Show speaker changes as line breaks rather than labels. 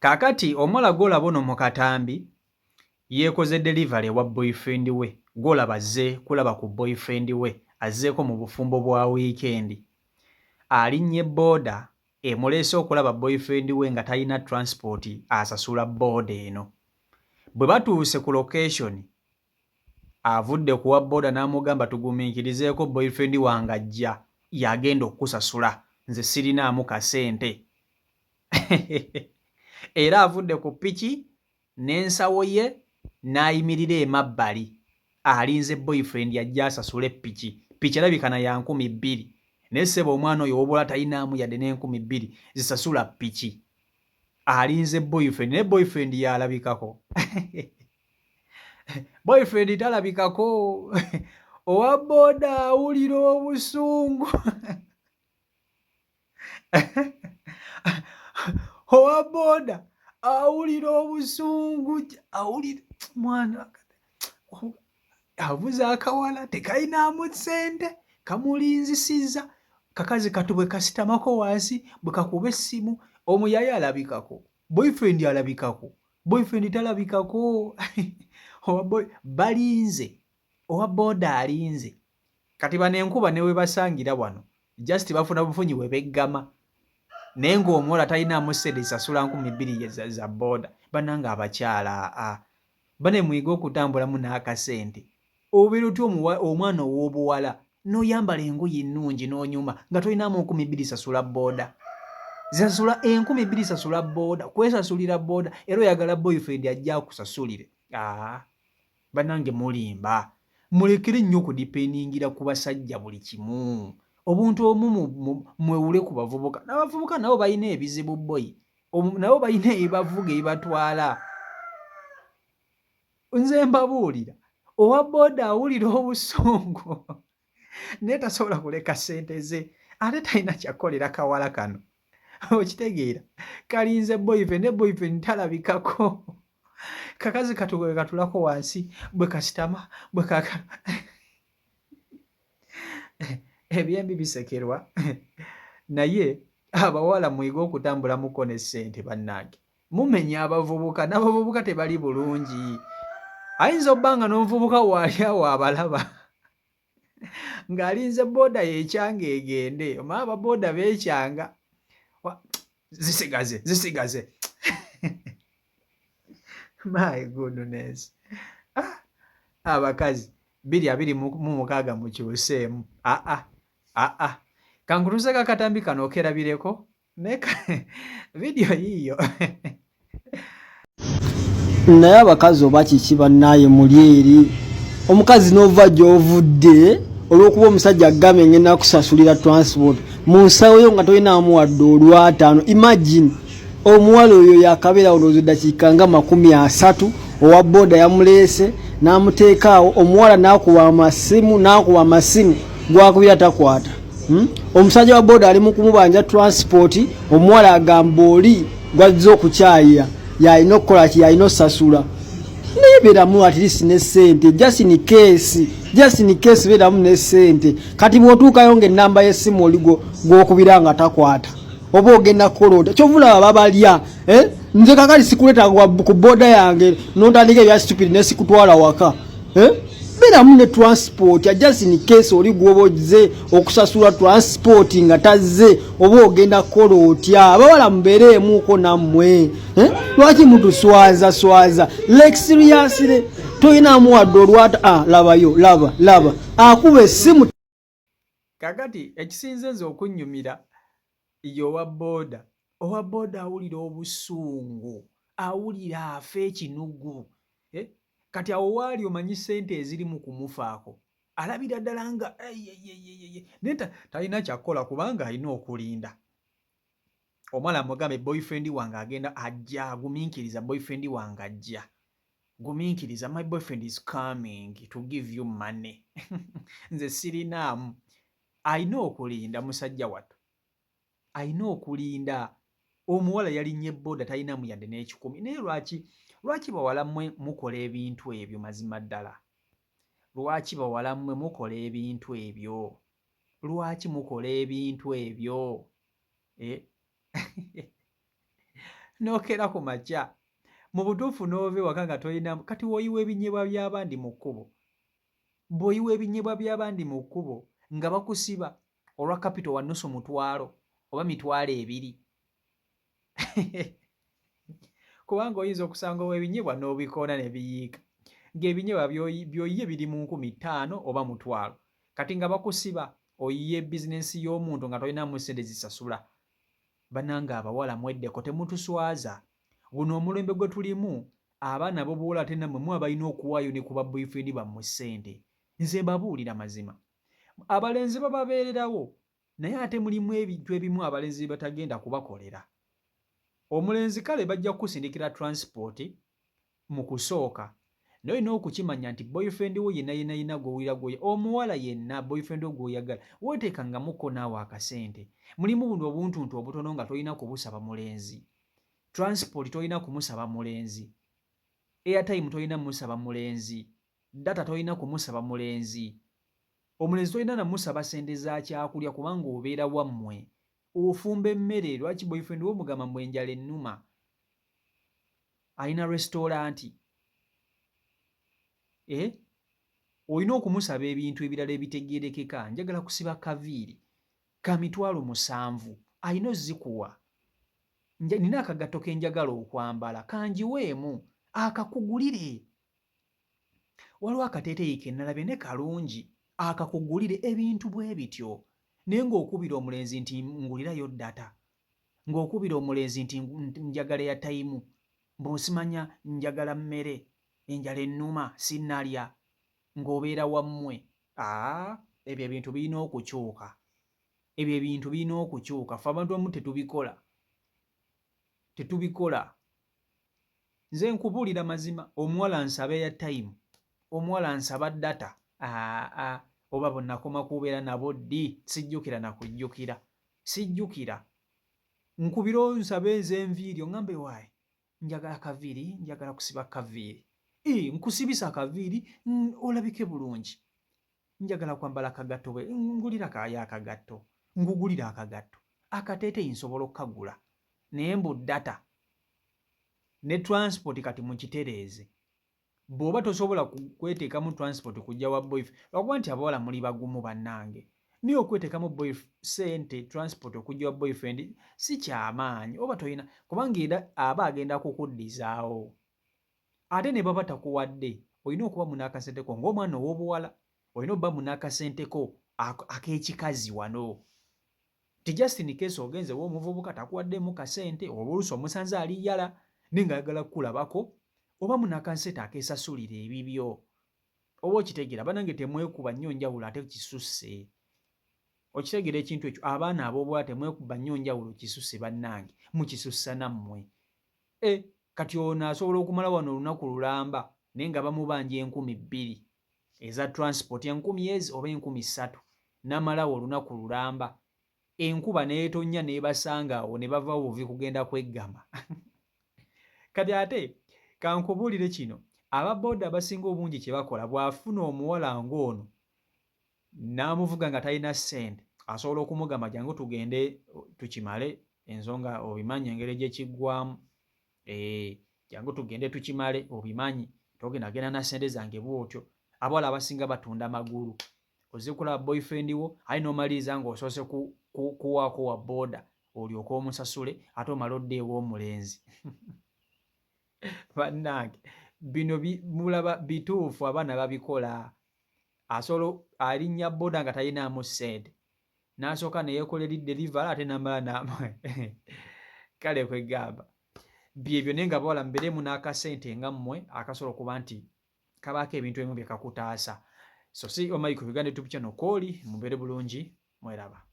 Kaakati omuwala gw'olaba ono mu katambi yeekoze delivery ewa boyfriend we, gw'olaba azze kulaba ku boyfriend we azzeeko mu bufumbo bwa wiikendi. Alinnye bbooda emuleese okulaba boyfriend we nga talina transport asasula bbooda eno. Bwe batuuse ku location avudde ku wa bbooda n'amugamba tugumiikirizeeko boyfriend wange ajja y'agenda okukusasula nze sirinaamu kasente. Era avudde ku ppiki n'ensawo ye n'ayimirira emabbali alinze boyfriend ajje asasule ppiki. Ppiki erabika na ya 2000 naye ssebo omwana oyo w'oba olaba talinaamu yadde n'enkumi bbiri zisasula ppiki. Alinze boyfriend naye boyfriend y'alabikako. Boyfriend talabikako. Owa bbooda awulira obusungu. Owa bbooda awulira obusungu, awulira mwana avuze akawala tekalinaamu ssente kamulinzisizza kakazi katu bwe kasitamako wansi bwe kakuba essimu omuyaaye alabikako boyfriend alabikako boyfriend talabikako balinze owa bbooda alinze kati bano enkuba ne webasangira wano just bafuna bufunyi we beggama naye ng'omuwala talinaamu ssente zisasula 2000 za bbooda. Bannange abakyala aa bane muyige okutambulamu n'akasente. Obeera otya omwana ow'obuwala n'oyambala engoye ennungi n'onyuma nga tolinaamu 2000 sasula bbooda? Zisasula 2000 sasula bbooda, kwesasulira bbooda era oyagala boyfriend ajje akusasulire. Aa bannange mulimba. Mulekere nnyo okudipendingira ku basajja buli kimu. Obuntu obumu mwewule ku bavubuka. N'abavubuka nabo balina ebizibu bboyi. Nabo balina ebibavuga ebibatwala. Nze mbabuulira owa bbooda awulira obusungu naye tasobola kuleka ssente ze ate talina kyakukolera kawala kano. Okitegeera? Kalinze boyfriend naye boyfriend talabikako. Kakazi katu bwe katulako wansi bwe kasitama bwe kaka ebyembi bisekerwa naye abawala muyige okutambulamuko ne ssente bannange. Mumenya abavubuka n'abavubuka tebali bulungi. Ayinza obba nga n'omuvubuka waali awo abalaba ng'alinze bbooda yeekyanga egende. Omanyi aba bbooda beekyanga. Zisigaze, zisigaze. My goodness. Ah, abakazi 2026 mukyuseemu. Aa, aa. Kankutuuseeko akatambi kano okerabireko. Naye vidiyo yiiyo.
Naye abakazi oba kiki bannaaye muli eri omukazi n'ova gy'ovudde olw'okuba omusajja agambye ngenda kusasulira transport mu nsawo yo nga tolinaamu wadde olwataano. Imagine omuwala oyo yakabeera olowooza eddakiika nga 30, owa booda yamuleese n'amuteeka awo, omuwala n'akuba amasimu n'akuba amasimu gwakubira takwata. Omusajja wa booda ali mu kumubanja transport, omuwala agamba oli gwazze okukyayira yalina okukola ki, yalina osasula. Naye beeramu at least ne ssente, just in case, just in case beeramu ne ssente. Kati bw'otuukayo ng'ennamba y'essimu oli gw'okubira nga takwata, oba ogenda kukola otya? Kyova olaba babalya, eh? Nze kakati sikuleeta ku booda yange n'otandika ebya stupid ne sikutwala waka, eh? Beeramu ne transport just in case oli gw'oba ozze okusasula transport nga tazze, oba ogenda kukola otya? Abawala mubeereemuuko nammwe, eh? Lwaki mutuswaza swaza? Like seriously, tolinaamu wadde olwata. Ah, labayo, laba, laba akuba essimu.
Kakati ekisinze nze okunnyumira ye owa bbooda. Owa bbooda awulira obusungu, awulira afa ekinugu. Eh? Kati awo waali omanyi ssente eziri mu kumufaako. Alabira ddala nga naye talina kyakukola kubanga alina okulinda. Omuwala amugambe boyfriend wange agenda ajja, agumiikiriza boyfriend wange ajja. Gumiikiriza, my boyfriend is coming to give you money. Nze sirinaamu. Alina okulinda musajja wattu. Alina okulinda. Omuwala yalinnye bbooda talinaamu yadde n'ekikumi. Naye lwaki lwaki bawala mmwe mukola ebintu ebyo mazima ddala? Lwaki bawala mmwe mukola ebintu ebyo? Lwaki mukola ebintu ebyo? Eh? N'okeera ku makya mu butuufu n'ova ewaka nga tolina kati w'oyiwa ebinyeebwa by'abandi mu kkubo. Bw'oyiwa ebinyeebwa by'abandi mu kkubo nga bakusiba olwa kapito wa nusu mutwalo oba 20,000. Kubanga oyinza okusanga ow'ebinyeebwa n'obikoona ne biyiika ng'ebinyeebwa by'oyiye biri mu 5,000 oba 1,000. Kati nga bakusiba oyiye bizinensi y'omuntu nga tolinamu ssente zisasula. Banange abawala mweddeko temutuswaza. Guno omulembe gwe tulimu abaana ab'obuwala ate nammwe mwe abalina okuwaayo ne ku ba boyfriend bammwe ssente. Nze mbabuulira mazima. Abalenzi bababeererawo naye ate mulimu ebintu ebimu abalenzi bye batagenda kubakolera. Omulenzi kale bajja kukusindikira transport mu kusooka naye olina okukimanya nti boyfriend wo yenna yenna yenna gw'owulira gw'oya omuwala yenna boyfriend wo gw'oyagala weeteekangamuko naawe akasente. Mulimu buno obuntuntu obutono nga tolina kubusaba mulenzi. Transport tolina kumusaba mulenzi. Airtime tolina musaba mulenzi. Data tolina kumusaba mulenzi. Omulenzi tolina na musaba sente za kyakulya kubanga obeera wammwe. Ofumba emmere lwaki boyfriend wo omugamba mbu enjala ennuma. Alina restaurant. Eh? Olina okumusaba ebintu ebirala ebitegeerekeka. Njagala kusiba kaviiri ka 7,000. Alina ozikuwa. Nina akagatto ke njagala okwambala. Kangiweemu. Akakugulire. Waliwo akateeteeyi ke nalabye ne kalungi. Akakugulire ebintu bwe bityo. Naye ng'okubira omulenzi nti ngulirayo data. Ng'okubira omulenzi nti njagala eyatayimu. Mbu nsimanya njagala mmere. Enjala ennuma sinnalya. Ng'obeera wammwe. Aa ebyo ebintu birina okukyuka. Ebyo ebintu birina okukyuka. Ffe abantu abamu tetubikola. Tetubikola. Nze nkubuulira mazima omuwala nsaba airtime, omuwala nsaba data aa oba bwe nakoma kubeera nabo ddi sijjukira na kujjukira. Sijjukira. Nkubira onsabe ez'enviiri oŋŋambe waayi njagala kaviiri njagala kusiba kaviiri. Ii nkusibise akaviiri olabike bulungi. Njagala kwambala kagatto bwe ngulira kaayo akagatto ngugulira akagatto. Akateeteeyi nsobola okukagula naye mbu data ne transport kati mukitereeze. Bw'oba tosobola kweteekamu transport kujja wa boyfriend lwakuba nti abawala muli bagumu bannange. Naye okweteekamu boyf ssente transport okujja wa boyfriend si kyamaanyi oba tolina kubanga era aba agenda kukuddizaawo. Ate ne bw'aba takuwadde olina okubamu n'akasente ko ng'omwana ow'obuwala olina obbamu n'akasente ko ak'ekikazi wano. Nti just in case ogenze ew'omuvubuka takuwaddeemu kasente oba oluusi omusanze ali yala naye ng'ayagala kukulabako obamu n'akasente akeesasulira ebibyo. Oba okitegeera bannange temwekuba nnyo njawulo ate kisusse. Okitegeera ekintu ekyo abaana ab'obuwala temwekuba nnyo njawulo kisusse bannange mukisussa nammwe. Eh kati ono asobola okumala wano olunaku lulamba naye nga bamubanja 2,000 eza transport 1,000 ezi oba 3,000 n'amalawo olunaku lulamba enkuba n'etonnya n'ebasanga awo ne bava buvi kugenda kweggama. Kati ate kankubuulire kino aba boda abasinga obungi kye bakola bw'afuna omuwala ng'ono n'amuvuga nga talina ssente asobola okumugamba jangu tugende tukimale ensonga obimanyi engeri gye kiggwamu. Eeh jangu tugende tukimale obimanyi togenda genda na ssente zange bw'otyo. Abawala abasinga batunda magulu. Ozze kulaba boyfriend wo aye n'omaliriza ng'osoose kuwaako wa boda olyoke omusasule ate omale odde ew'omulenzi. Bannange bino mulaba bituufu abaana babikola. Asobola alinnya boda nga talinaamu ssente n'asooka ne yeekola eri delivery ate n'amala n'ama kale kwegamba byebyo naye nga bawala mubeeremu n'akasente nga mmwe akasobola okuba nti kabaako ebintu ebimu bye kakutaasa. So si Omaiko Uganda YouTube channel kw'oli mubeere bulungi mweraba.